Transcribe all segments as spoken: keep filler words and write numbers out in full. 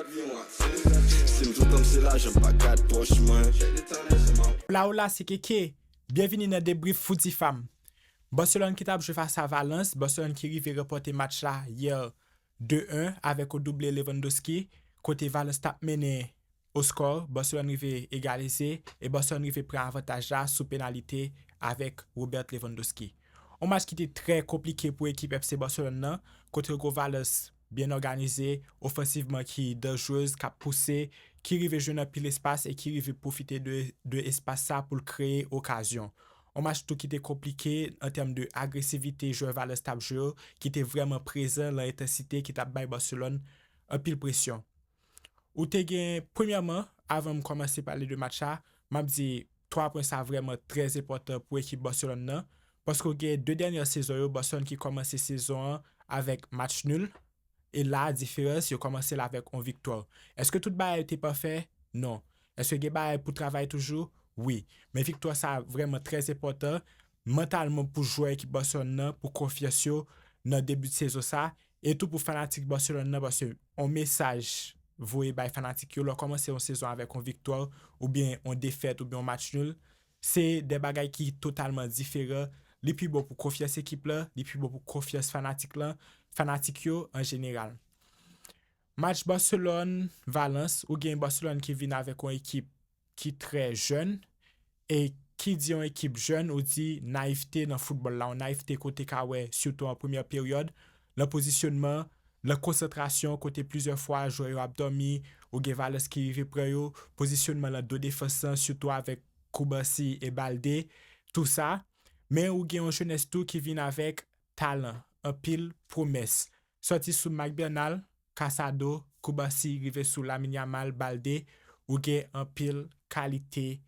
Si m toutan m se lajan pa gad pòch mwen. Hola, hola, se Keke. Byenvini nan debrif Fouti Fam. Barcelone ki t ap jwe fas a Valence, Barcelone ki rive ranpòte match la yè de en avèk yon double Lewandowski, kote Valence t ap mennen o skò, Barcelone rive egalize e Barcelone rive pran avantaj la sou penalite avèk Robert Lewandowski. Yon match ki te trè konplike pou ekip F C Barcelone nan, kote w gen Valence byen òganize, ofansivman ki danjrez, k ap pouse, ki rive jwenn anpil espas e ki rive pwofite de, de espas sa pou l kreye okazyon. Yon match tou ki te konplike an tèm de agresivite jwè Valence t ap jwe yo, ki te vrèman prezan lan entansite, ki t ap bay Barcelone anpil presyon. Ou te gen, premyèman, avan m kòmanse pale de match la, m ap di twa pwen sa vrèman trè enpòtan pou ekip Barcelone nan, paske w gen de dènyè sezon yo, Barcelone ki kòmanse sezon an avèk match nil, e la, diferans, yo kòmanse l avèk yon viktwa. Èske tout bagay te pafè? Non. Èske gen bagay pou travay toujou? Wi. Men viktwa sa vrèman trè enpòtan mantalman pou jwè ekip Barcelone nan, pou konfyans yo nan debi sezon sa, e tou pou fanatik Barcelone nan, paske yon mesaj voye bay fanatik yo lè w kòmanse yon sezon avèk yon viktwa oubyen yon defèt oubyen yon match nil, se de bagay ki totalman diferan. Li pi bon pou konfyans ekip la, li pi bon pou konfyans fanatik la, fanatik yo an jeneral. Match Barcelone-Valence, ou gen Barcelone ki vin avèk yon ekip ki trè jèn, e ki di yon ekip jèn, ou di nayivte nan foutbòl la, yon nayivte kote ka wè, sitou an premyè peryòd, lan pozisyonman, lan konsantrasyon, kote plizyè fwa jwè yo ap dòmi, ou gen Valence ki rive pran yo, pozisyonman lan do defans lan, sitou avèk Koubansi e Balde, tou sa. Men ou gen yon jenès tou ki vin avèk talan, anpil pwomès. Sòti sou Marc Bernal, Casado, Koubansi, rive sou Lamine Yamal, Balde, ou gen anpil kalite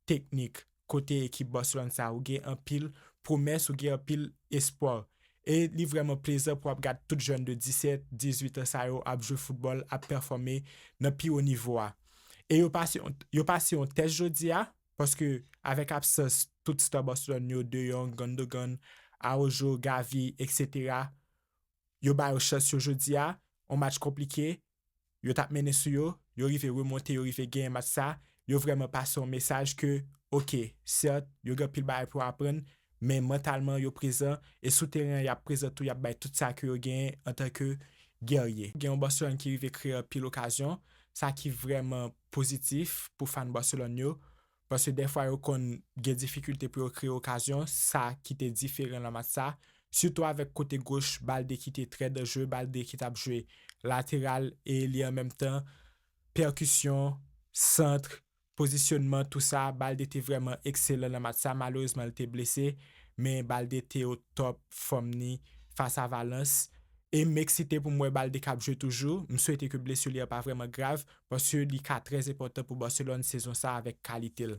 teknik kote ekip Barcelone sa, ou gen anpil pwomès, ou gen anpil espwa. E li vrèman plezan pou w ap gad tout jèn de disèt, dizuit an sa yo ap jwe foutbòl, ap pèfòme nan pi wo nivo a. E yo pase yon, yo pase yon tès jodi a, paske avèk absans tout star Barcelone yo, De Jong, Gundogan, Araujo, Gavi, etsetera, yo ba yo chans yo jodi a, yon match konplike, yo t ap mennen sou yo, yo rive remonte, yo rive genyen match sa, yo vrèman pase yon mesaj ke, oke, sèt, yo gen anpil bagay pou aprann, men mantalman yo prezan, e sou teren an y ap prezan tou, y ap bay tout sa ke yo genyen antanke gèrye. Gen yon Barcelone ki rive kreye anpil okazyon, sa ki vrèman pozitif pou fan Barcelone yo, paske dèfwa yo konn gen difikilte pou yo kreye okazyon, sa ki te diferan lan match sa, sitou avèk kote goch Balde ki te trè danjere, Balde ki t ap jwe lateral e li an menm tan pèkisyon, sant, pozisyonman, tou sa, Balde te vrèman ekselan lan match sa, malerezman li te blese, men Balde te o top fòm ni fas a Valence. E m eksite pou m wè Balde k ap jwe toujou. M swete ke blesi li an pa vrèman grav, paske li ka trè enpòtan pou Barcelone sezon sa avèk kalite l.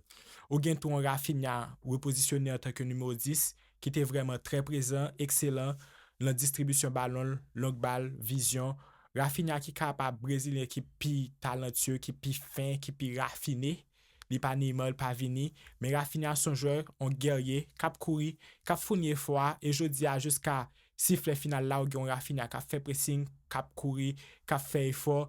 Ou gen tou yon Raphinha repozisyone antanke nimewo dis, ki te vrèman trè prezan, ekselan, lan distribisyon balon l, long bal, vizyon. Raphinha ki ka pa Brezilyen ki pi talantye, ki pi fen, ki pi rafine. Li pa Neymar, li pa Vini, men Raphinha se yon jwè, yon gèrye, k ap kouri, k ap founi efò a, e jodi a jiska siflè final la, ou gen yon Raphinha k ap fè pressing, k ap kouri, k ap fè efò,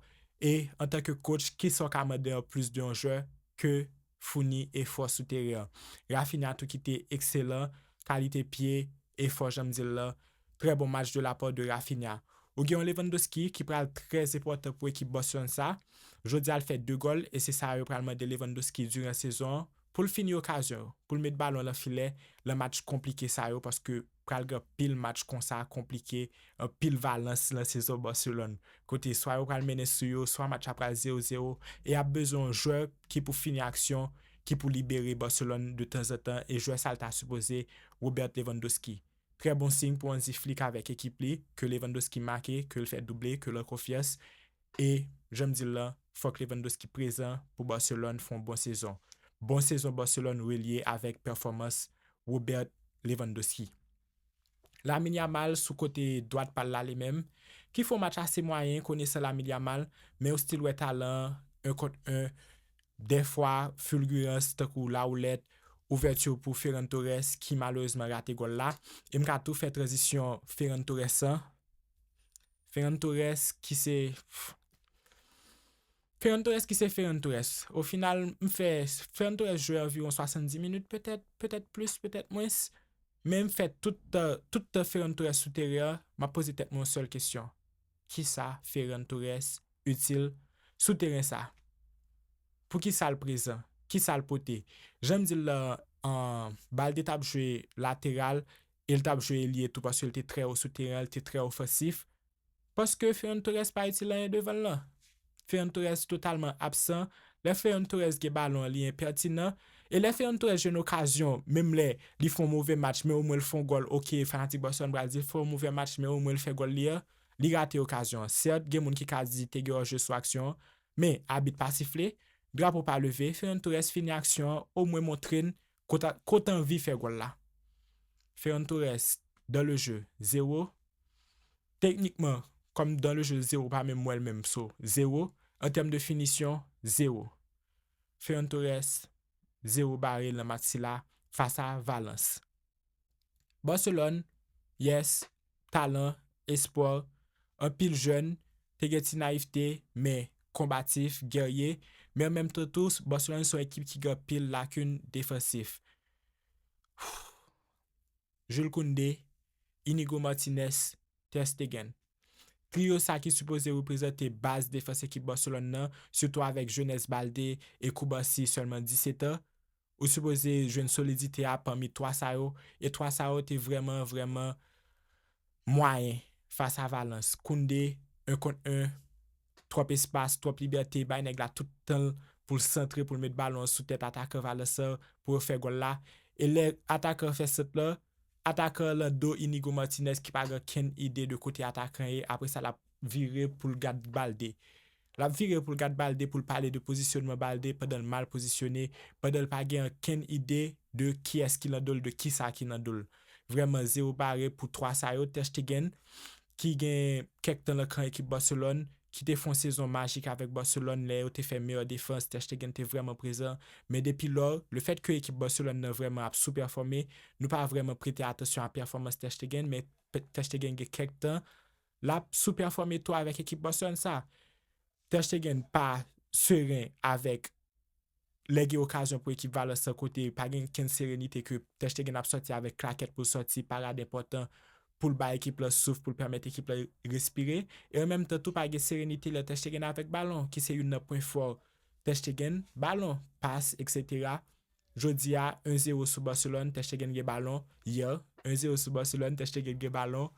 e antanke coach, kisa w ka mande anplis de yon jwè ke founi efò sou teren an? Raphinha tou ki te ekselan, kalite pye, efò, jan m di l lan, trè bon match de la part de Raphinha. Ou gen yon Lewandowski ki pral trè enpòtan pou ekip Barcelone sa. Jodi a l fè de gòl e se sa yo pral mande Lewandowski diran sezon an pou l fini okazyon yo, pou l met balon lan filè lan match konplike sa yo, paske pral gen anpil match konsa konplike, anpil Valence lan sezon Barcelone. Kote swa yo pral mennen sou yo, swa match la pral zewo zewo, e y ap bezwen yon jwè ki pou fini aksyon, ki pou libere Barcelone de tanzantan, e jwè sa l ta sipoze Robert Lewandowski. Trè bon siy pou Hansi Flick avèk ekip li, ke Lewandowski make, ke l fè double, ke l an konfyans. E, jan m di l lan, fòk Lewandowski prezan pou Barcelone fè yon bon sezon. Bon sezon Barcelone relye avèk pèfòmans Robert Lewandowski. Lamine Yamal sou kote dwat pa l la li menm, ki fè yon match ase mwayen, konesan Lamine Yamal, men ou still wè talan, en kont en, dèfwa, fulgurans, tankou lawoulet, ouvèti pou Ferran Torres, ki malerezman rate gòl la. E m ka tou fè tranzisyon Ferran Torres an. Ferran Torres, ki se, Ferran Torres ki se Ferran Torres. O final, m fè Ferran Torres jwe anviwon swasanndis minit, petèt, petèt plis, petèt mwens. Men m fè tout tan, tout tan Ferran Torres sou teren an, m ap poze tèt mwen yon sèl kesyon. Kisa Ferran Torres itil sou teren sa? Poukisa l prezan? Kisa l pote? Jan m di l lan, an, Balde t ap jwe lateral e l t ap jwe elye tou paske l te trè wo sou teren an, l te trè ofansif. Paske Ferran Torres pa itil anyen devan l lan. Ferran Torres totalman absan. Lè Ferran Torres gen balon an, li enpètinan. E lè Ferran Torres jwenn okazyon, menm lè li fè yon move match, men omwen l fè yon gòl, oke, fanatik Barcelone pral di l fè yon move match, men omwen l fè gòl li a, li rate okazyon an. Sèt, gen moun ki ka di te gen òje sou aksyon an, men abit pa sifle, drapo pa leve, Ferran Torres fini aksyon an, omwen montre n kote, kote anvi fè gòl la. Ferran Torres, dans le jeu, zewo. Teknikman, kòm dans le jeu, zewo, pa menm wè l menm, so, zewo. An tèm de finisyon, zewo. Ferran Torres, zewo bare nan match sila, fas a Valence. Barcelone, yes, talan, espwa, anpil jèn, te gen ti nayivte, men konbatif, gèrye, men an menm tan tou, Barcelone se yon ekip ki gen anpil lakin defansif. Jules Koundé, Inigo Martinez, Ter Stegen. Triyo sa ki sipoze reprezante baz defans ekip Barcelone nan, sitou avèk jenès Balde e Cubarsí sèlman disèt an, ou sipoze jwenn solidite a pami twa sa yo, e twa sa yo te vrèman, vrèman mwayen fas a Valence. Koundé, en kont en, twòp espas, twòp libète, bay nèg la tout tan l pou l santre, pou l met balon an sou tèt atakan Valence an, pou yo fè gòl la. E lè atakan an fè sant lan, atakan an lan do Inigo Martinez ki pa gen kenn ide de kote atakan ye, apre sa l ap vire pou l gad Balde. L ap vire pou l gad Balde, pou l pale de pozisyonman Balde pandan l mal pozisyone, pandan l pa gen ankenn ide de kiyès ki lan do l, de kisa ki lan do l. Vrèman, zewo bare pou twa sa yo. Ter Stegen, ki gen kèk tan lan kan ekip Barcelone, ki te fè yon sezon majik avèk Barcelone lè yo te fè meyè defans, Ter Stegen te vrèman prezan. Men depi lò, lefètke ekip Barcelone nan vrèman ap soupèfòme, nou pa vrèman prete atansyon a pèfòmans Ter Stegen, men Ter Stegen gen kèk tan l ap soupèfòme tou avèk ekip Barcelone sa. Ter Stegen pa seren avèk lè gen okazyon pou ekip Valence lan, kote pa gen kenn serenite, ke Ter Stegen ap sòti avèk klakèt pou l sòti, parad enpòtan pou l bay ekip lan souf, pou l pèmèt ekip lan respire. E an menm tan tou, pa gen serenite lè Ter Stegen avèk balon, ki se youn nan pwen fò Ter Stegen, balon, pas, et cetera. Jodi a, en zewo sou Barcelone, Ter Stegen gen balon. Yè, en zewo sou Barcelone, Ter Stegen gen balon.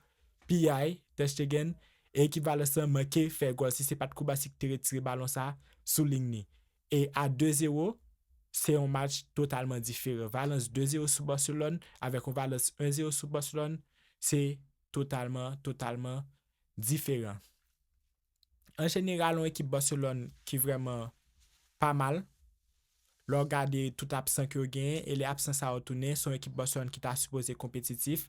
Piyay, Ter Stegen, e ekip Valence lan manke fè gòl. Si se pa t Cubarsí ki te retire balon sa sou liy ni. E a de zewo, se yon match totalman diferan. Valence de zewo sou Barcelone, avèk yon Valence en zewo sou Barcelone, se totalman, totalman diferan. An jeneral, yon ekip Barcelone ki vrèman pa mal. Lè w gade tout absan ke yo genyen, e lè absan sa yo tounen, se yon ekip Barcelone ki ta sipoze konpetitif.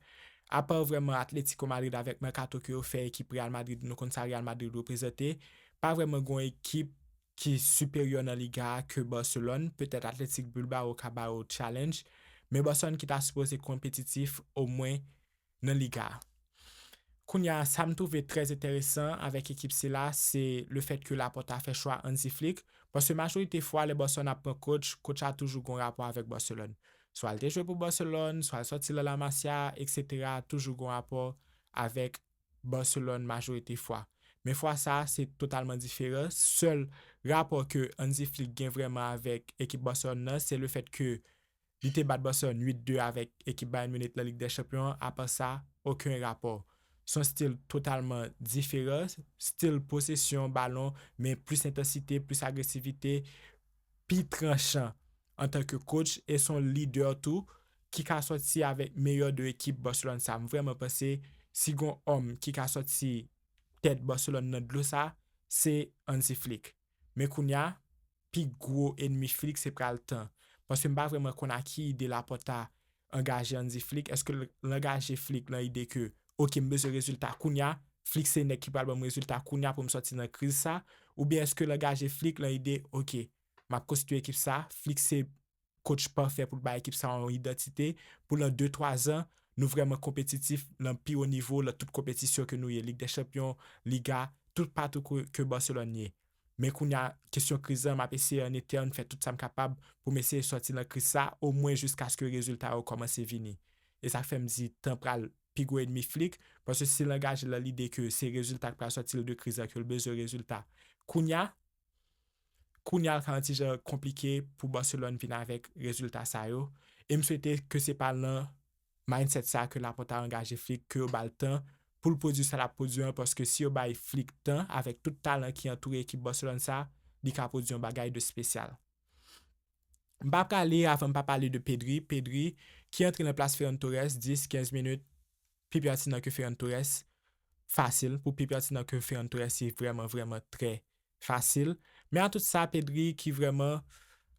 Apa vrèman Atlético Madrid avèk mèkato ke yo fè ekip Real Madrid, nou konn sa Real Madrid reprezante, pa vrèman gen yon ekip ki siperyè nan Liga a ke Barcelone. Petèt Athletic Bilbao ka ba yo challenge, men Barcelone ki ta sipoze konpetitif omwen nan Liga a. Kounye a, sa m twouve trè enteresan avèk ekip sila, se lefèt ke Laporta fè chwa Hansi Flick, paske majorite fwa, lè Barcelone ap pran coach, coach la toujou gen yon rapò avèk Barcelone. Swa l te jwe pou Barcelone, swa l sòti lan La Masia, et cetera, toujou gen yon rapò avèk Barcelone majorite fwa. Men fwa sa, se totalman diferan. Sèl rapò ke Hansi Flick gen vrèman avèk ekip Barcelone nan, se lefèt ke li te bat Barcelone uit de avèk ekip Bayern Munich nan Lig dè Chanpyon an. Apa sa, okenn rapò. Se yon stil totalman diferan, stil posesyon balon, men plis entansite, plis agresivite, pi tranchan antanke coach, e se yon lidè tou ki ka sòti avèk meyè de ekip Barcelone sa. M vrèman panse si gon òm ki ka sòti tèt Barcelone nan dlo sa, se Hansi Flick. Men kounye a, pi gwo enmi Flick se pral tan. Paske m pa vrèman konn a ki ide Laporta angaje Hansi Flick. Èske l, l angaje Flick lan ide ke, oke, m bezwen rezilta kounye a, Flick se nèg ki pral ban m rezilta kounye a pou m sòti nan kriz sa, oubyen èske l angaje Flick lan ide, oke, m ap konstwi ekip sa, Flick se coach pafè pou l bay ekip sa yon idantite, pou lan de, twa zan, nou vrèman konpetitif lan pi wo nivo, lan tout konpetisyon ke nou ye, Lig dè Chanpyon, Liga, tout patou ke, ke Barcelone ye. Men kounye a, kesyon kriz lan, m ap eseye an entèn fè tout sa m kapab pou m eseye sòti nan kriz sa, omwen jiskaske rezilta yo kòmanse vini. E sa k fè m di tan pral pi gwo ènmi Flick, paske si l angaje l nan lide ke se rezilta k pral sòti l de kriz la, ke l bezwen rezilta kounye a, kounye a l ka yon ti jan konplike pou Barcelone vin avèk rezilta sa yo. E m swete ke se pa nan mindset sa ke Laporta angaje Flick, ke yo ba l tan pou l pwodui sa l ap pwodui an, paske si yo bay Flick tan avèk tout talan ki antoure ekip Barcelone sa, li ka pwodui yon bagay de espesyal. M pa prale avan m pa pale de Pedri. Pedri ki antre nan plas Ferran Torres, dis, kenz minit, pi pètinan ke Ferran Torres. Fasil. Pou pi pètinan ke Ferran Torres, se vrèman, vrèman trè fasil. Men a tout sa, Pedri ki vrèman,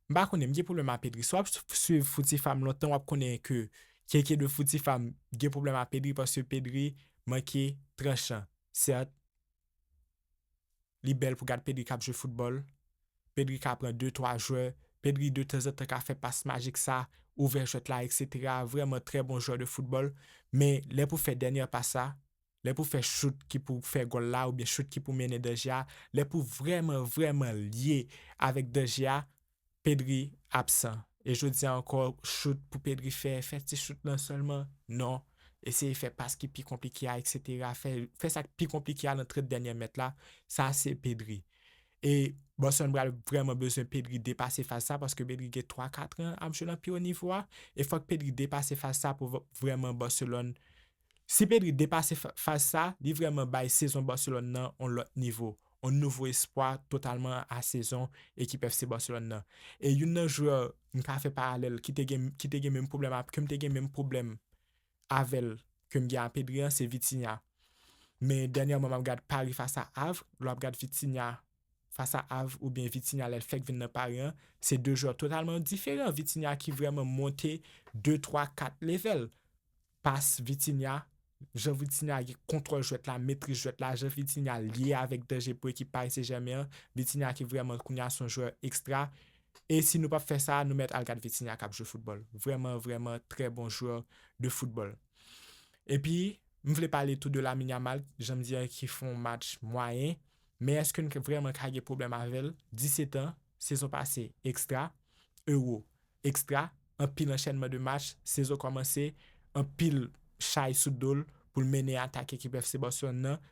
m pa konnen, m gen pwoblèm a Pedri. Si w ap swiv Foutifam lontan, w ap konnen ke Keke de Foutifam gen pwoblèm a Pedri, paske Pedri manke tranchan. Sèt, li bèl pou gad Pedri k ap jwe foutbòl. Pedri ka pran de, twa jwè. Pedri de tanzantan ka fè pas majik sa, ouvè jwèt la, etsetera. Vrèman trè bon jwè de foutbòl. Men lè pou fè dènyè pas sa, lè pou fè chout ki pou fè gòl la, oubyen chout ki pou mennen danje a, lè pou vrèman, vrèman lye avèk danje a, Pedri absan. E jodi a ankò, chout pou Pedri fè, fè ti chout lan sèlman, non. Eseye fè pas ki pi konplike a, etsetera. Fè, fè sa k pi konplike a nan trant dènyè mèt la, sa se Pedri. E Barcelone pral vrèman bezwen Pedri depase faz sa, paske Pedri gen twa, kat an ap jwe nan pi wo nivo a, e fòk Pedri depase faz sa pou v-, vrèman Barcelone. Si Pedri depase fa-, faz sa, li vrèman bay sezon Barcelone nan on lòt nivo, on nouvo espwa totalman a sezon ekip F C Barcelone nan. E youn nan jwè m ka fè paralèl ki te gen, ki te gen menm pwoblèm ap-, ke m te gen menm pwoblèm avè l ke m gen a Pedri an, se Vitinha. Men dènyèman, m ap gad Paris fas a Havre, lè w ap gad Vitinha fas a Havre oubyen Vitinha lè l fèk vin nan Paris an, se de jwè totalman diferan. Vitinha ki vrèman monte de, twa, kat level. Pas Vitinha, jan Vitinha gen kontwòl jwèt la, metriz jwèt la, jan Vitinha lye avèk danje pou ekip Paris Saint-Germain an, Vitinha ki vrèman kounye a se yon jwè ekstra. E si nou p ap fè sa, nou mèt al gad Vitinha k ap jwe foutbòl. Vrèman, vrèman trè bon jwè de foutbòl. Epi, m vle pale tou de Lamine Yamal, jan m di an, ki fè yon match mwayen. Men èske n vrèman ka gen pwoblèm avè l? Disèt an, sezon pase, ekstra. Euro, ekstra. Anpil anchènman de match, sezon kòmanse, anpil chay sou do l pou l mennen atak ekip F C Barcelone nan.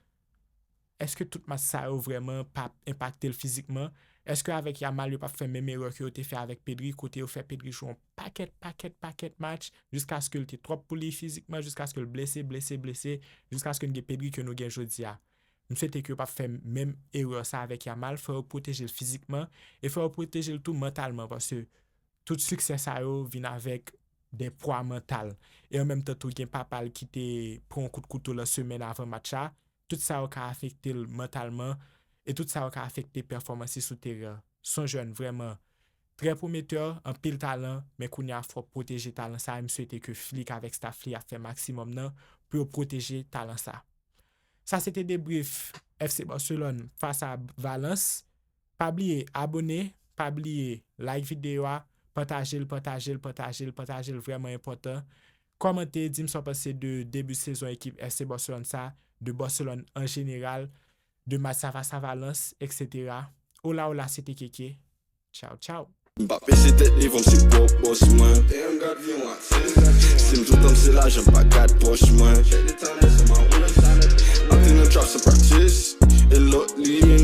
Èske tout match sa yo vrèman p ap enpakte l fizikman? Èske avèk Yamal yo p ap fè menm erè ke yo te fè avèk Pedri, kote yo fè Pedri jwe yon pakèt, pakèt, pakèt match, jiskaske l te twòp pou li fizikman, jiskaske l blese, blese, blese, jiskaske n gen Pedri ke nou gen jodi a? M swete ke yo p ap fè menm erè sa avèk Yamal, fò yo pwoteje l fizikman, e fò yo pwoteje l tou mantalman, paske tout siksè sa yo vin avèk de pwa mantal. E an menm tan tou gen papa l ki te pran yon kout kouto lan semèn avan match la. Tout sa yo ka afekte l mantalman e tout sa yo ka afekte pèfòmans li sou teren an. Se yon jèn vrèman trè pwometè, anpil talan, men kounye a fò pwoteje talan sa, e m swete ke Flick avèk staff li ap fè maksimòm nan pou yo pwoteje talan sa. Sa se te debrif F C Barcelone fas a Valence. Pa bliye abone, pa bliye like videyo a, pataje l, pataje l, pataje l, pataje l, vrèman enpòtan. Kòmante, di m sa w panse de debi sezon ekip F C Barcelone sa, de Barcelone an jeneral, de match sa fas a Valence, etsetera. Hola, hola, se te Keke. Tchaw, tchaw. M p ap peze tèt devan m se pwòp bòs mwen. Si m toutan m se lajan m pa gad pòch mwen. Antre nan trap san practice. E lòt li menm